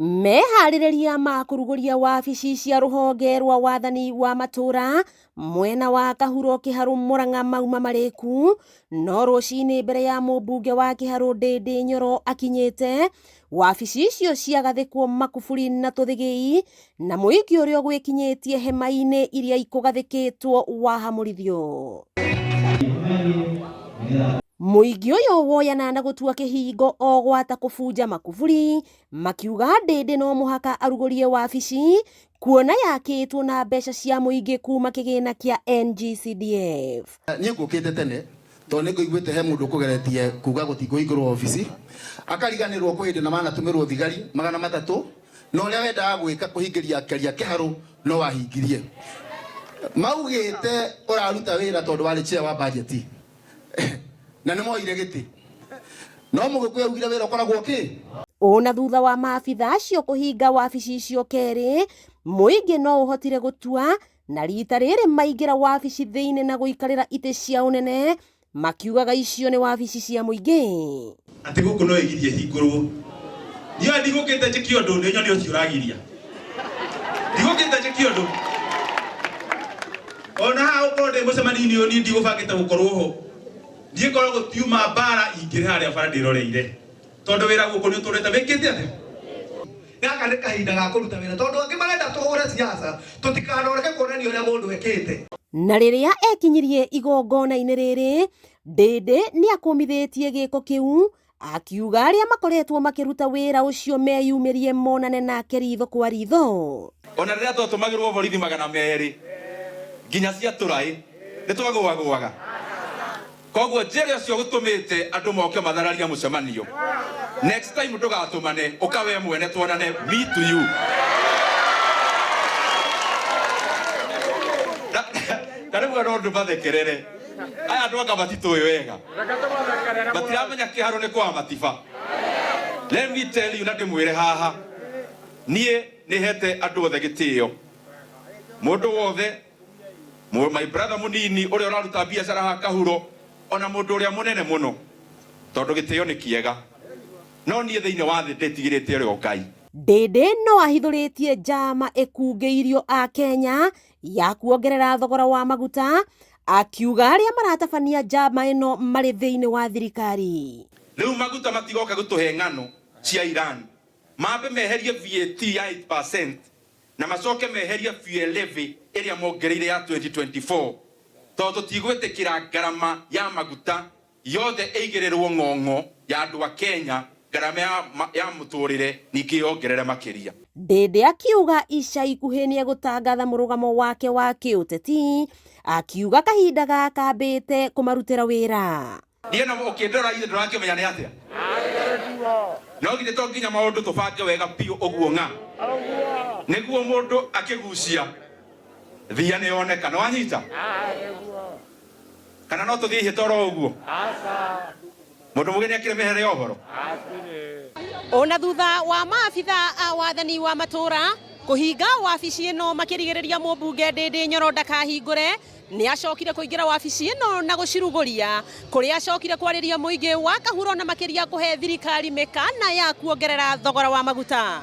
Meharĩrĩria ma kũrugũria wabici cia rũhonge rwa wathani wa matũra mwena wa Kahuro Kĩharũ Murang'a mauma marĩku, no rũcinĩ mbere ya mũmbunge wa Kĩharũ Ndĩndĩ Nyoro akinyĩte, wabici icio ciagathĩkwo makuburi na tũthĩgĩi na mũingĩ ũrĩa ũgwĩkinyĩtie hema-inĩ iria ikũgathĩkĩtwo wahamũrithio. Mũingĩ ũyũ woyana na gũtua kĩhingo o gwata kũbunja makuburi makiuga Ndĩndĩ no mũhaka arugũrie wabici kuona yakĩtwo na mbeca cia mũingĩ kuma kĩgĩna kĩa NGCDF. Niĩ ngũkĩte tene tondũ nĩ ngũiguĩte he mũndũ ũkũgeretie kuga gũtikũhingũrwo obici akariganĩrwo kwĩ hĩndĩ na manatũmĩrwo thigari 300 na ũrĩa wendaga gwĩka kũhingĩria kĩaria kĩharũ no wahingirie. Maugĩte ũraruta wĩra tondũ warĩ chair wa budget na nĩ moire gĩtĩ no mũgĩkũyũ augire wĩra ũkoragwo kĩ. Ona thutha wa maabitha acio kũhinga wabici icio kerĩ, mũingĩ no ũhotire gũtua na rita rĩrĩ maingĩra wabici thĩinĩ na gũikarĩra itĩ cia ũnene makiugaga icio nĩ wabici cia mũingĩ. Atĩ gũkũ no ĩgirie hingũrwo. Niĩ ndigũkĩte njĩke ũndũ nĩ nyone ũcio ũragiria. Ndigũkĩte njĩke ũndũ. Ona haha ũkorwo ndĩ mũcemanio-inĩ ũyũ niĩ ndigũbangĩte gũkorwo ho. Niĩ korwo gũtiuma mbara ingĩrĩ harĩa bara ndĩroreire. Tondũ wĩra gũkũ nĩ ũtũrĩte wĩkĩte atĩa? Gaka nĩ kahinda ga kũruta wĩra tondũ angĩ marenda tũhũre siasa tũtikanoreke kuonania ũrĩa mũndũ ekĩte. Na rĩrĩa ekinyirie igongona-inĩ rĩrĩ, Ndĩndĩ nĩ akũmithĩtie gĩko kĩu akiuga arĩa makoretwo makĩruta wĩra ũcio meyumĩrie monane nake ritho kwa ritho. Ona rĩrĩa twatũmagĩrwo borithi 200 nginya cia tũraĩ nĩ twagũagũaga. Koguo njĩra ũcio gũtũmĩte andũ moke mathararia mũcemanio. Next time ndũgatũmane, ũka we mwene tuonane, me to you. Na rĩmwe no ndũmathekerere. Aya andũ anga matitũĩ wega. Matiramenya kĩharo nĩ kwa matiba. Let me tell you na ndĩmwĩre haha. Niĩ nĩhete andũ othe gĩtĩo. Mũndũ wothe, my brother mũnini ũrĩa ũraruta biacara haha Kahuro, ona mũndũ ũrĩa mũnene mũno, tondũ gĩtĩo nĩ kĩega. No niĩ thĩinĩ wa thĩ ndĩtigĩrĩte ũrĩa Ngai. Ndĩndĩ no ahithũrĩtie njama ĩkungĩirio a Kenya ya kuongerera thogora wa maguta, akiuga arĩa maratabania njama ĩno marĩ thĩinĩ wa thirikari. Rĩu maguta matigoka gũtũhe ng'ano cia Iran, mambe meherie VAT ya 8% na macoke meherie fuel levy ĩrĩa mongereire ya 2024, tondũ tũtigwĩtĩkĩra ngarama ya maguta yothe ĩigĩrĩrwo ng'ong'o ya andũ a Kenya, ngarama ya mũtũrĩre ningĩ yongerere makĩria. Ndĩndĩ akiuga ica ikuhĩ nĩegũtangatha mũrũgamo wake wa kĩũteti, akiuga kahinda gaka ambĩte kũmarutĩra wĩra. Niĩ na ũkĩndora ithe ndũrakĩmenya nĩ atĩa? No githĩ to nginya maũndũ tũbange wega biũ ũguo ng'a? Nĩguo mũndũ akĩgucia thia nĩ yoneka, nĩ wanyita? Kana no tũthiĩ ihĩta oro ũguo? Mũndũ mũgeni akĩrĩ mĩhere ya ũhoro. Ona thutha wa maabitha a wathani wa matũra kũhinga wabici ĩno makĩrigĩrĩria mũmbunge Ndĩndĩ Nyoro ndakahingũre, nĩ acokire kũingĩra wabici ĩno na gũcirugũria, kũrĩa acokire kwarĩria mũingĩ wa Kahuro na makĩria kũhe thirikari mĩkana ya kuongerera thogora wa maguta.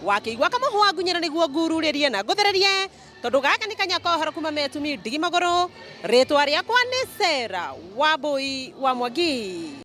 Wakĩigua kamũhwa ngunyĩra nĩguo ngururĩrie na ngũthererie, tondũ gaka nĩ kanya ka ũhoro kuma Metumi Ndigi Magũrũ. Rĩtwa rĩakwa nĩ Sarah Wambui wa Mwangi.